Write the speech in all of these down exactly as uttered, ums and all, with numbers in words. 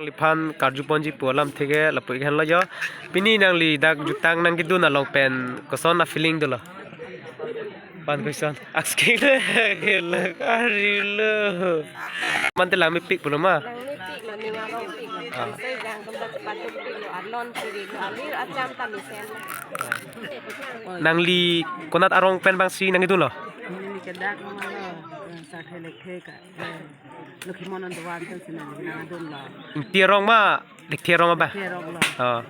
Liphan karju ponji pu alamthe ke lapu ik henlo jo. Pini nangli dak jutang nangkedun along pen koson a-feeling dolo? Pan koson? Asking le kelak ari lo. Mante langmepik pulo ma? Langmepik lo, ning arongpik lo. Ah. Konsoi jang tum ta chepadukpik lo, arnon chiri lo, alir acham ta mesen lo. Nangli konat arong pen bangsi nangkedun lo? Neli ke dak ma lo, eh, Sarthe Lekthe ka, eh, Lokhimon Andovan pensi neli nangdun lo. Ingti arong ma, Lekthe arong ma ba? Lekthe arong lo. Oh.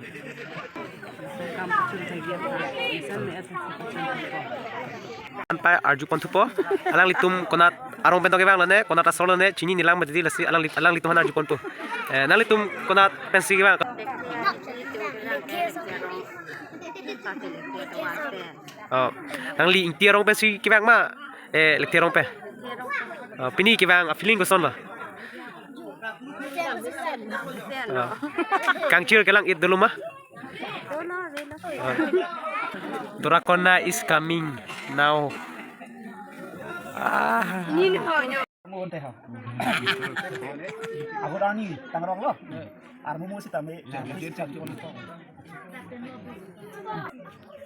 Kam kachun thai giat ta, isan me asa kachun thai ko. Anpai arju ponthupo, alanglitum konat arong pen to kevang lo ne, konat asor lo ne, chinine lang ma didi, lasi alangli, alanglitum aphan arju ponpo. Eh, nanglitum konat pensi kevang? Oh, nangli Ingti arong pensi kevang ma, eh, Lekthe arong pen? Oh, pini kevang a-feeling koson lo? Oh. Kangchir kelang-it dolo ma? Oh. Dorakona is coming now. Ah. Ngun te ha. Ago dani tangrong lo. Armu mu sitame.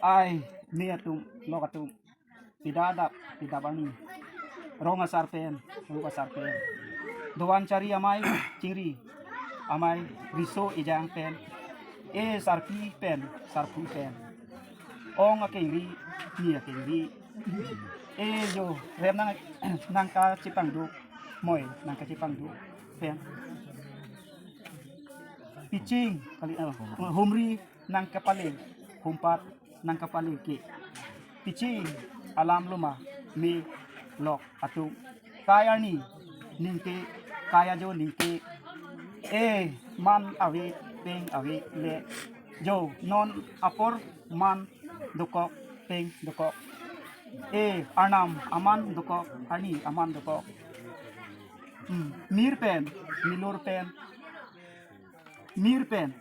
Ai, me atum, lok atum. Pida adap, pida bani. Rong asar pen, ruk asar pen. Doan chari amei, chingri amei, riso ejang pen. E sarpi pen, sarpu pen. Ong akengri, ni akengri. E jo, rem nang, nangkachepangduk, moi, nangkachepangduk pen. Piching, kali, eh, humri nangkepale, humpat nangkepale ke. Piching alam loma, me lok atum. Kai arni ningke, kai ajo ningke. E, man ave, peng ave le. Jo, non apor man dokok, peng dokok. E, arnam aman dokok, arni aman dokok. Hmm, mir pen, milur pen. Mir pen,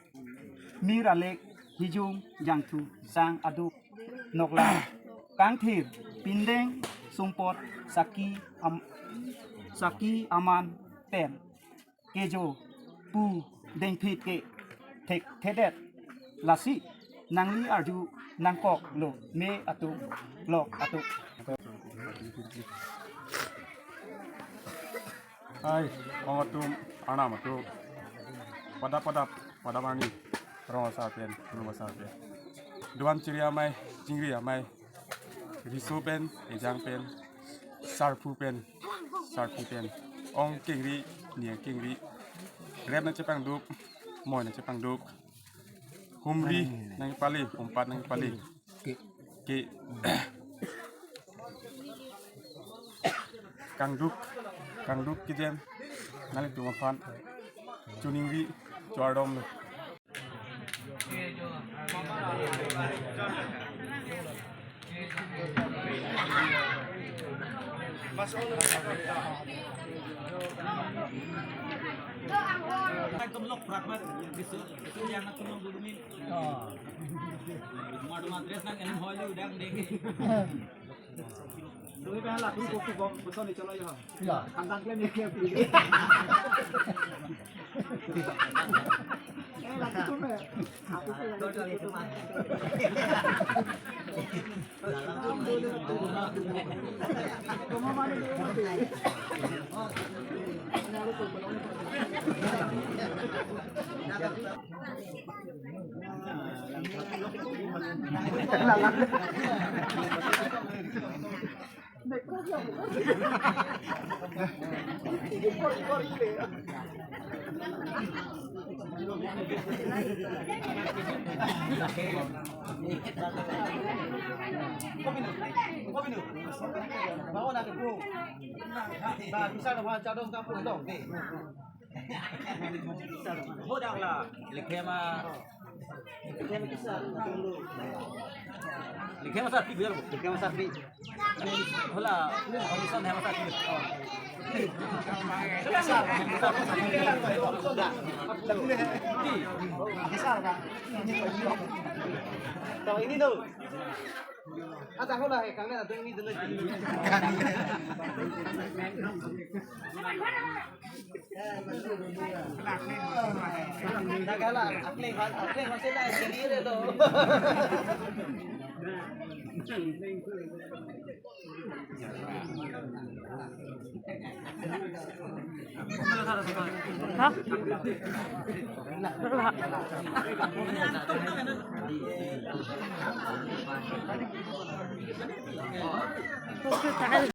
mir alek, hijung, jangthu, sang aduk, noklang, kangthir, pindeng, sungpot, saki, am-, saki aman pen, kejo, pu, dengphit ke, thekthedet, lasi, nangli arju nangkok lo, me atum, lok atum. Ai, ong atum, arnam atum. Padap padap, padap arni, rong asar pen, ruk asar pen. Doan chiri amei, chingri amei. Riso pen, ejang pen, sarpu pen, sarpu pen. Ong kengri, ni kengri. Rem nangchepangduk, moi nangchepangduk. Humri nangpale, humpat nangpale. Ke. Kangduk, kangduk kejen. Nanglitum aphan. Choningri, chardom lo. Tumlok prak mat, bisu, bisu yang nak tumlok dulu min. Oh. Madu madres nang ehem hoi lu dang deng. Doi pehla tu kopi bom, beson ni chalo ya. Ya. Kandang kalian ni kalian pilih. Eh, lagi tu me. Aku tu lagi tu. Likhema, likhema sarpi biar bu. Likhema sarpi. Hola, hola, sarpi. Tahu ini tuh. Ata hola he, kangle na dong ni dun. Dak hala, akle khan, akle khan sila, jeli re do.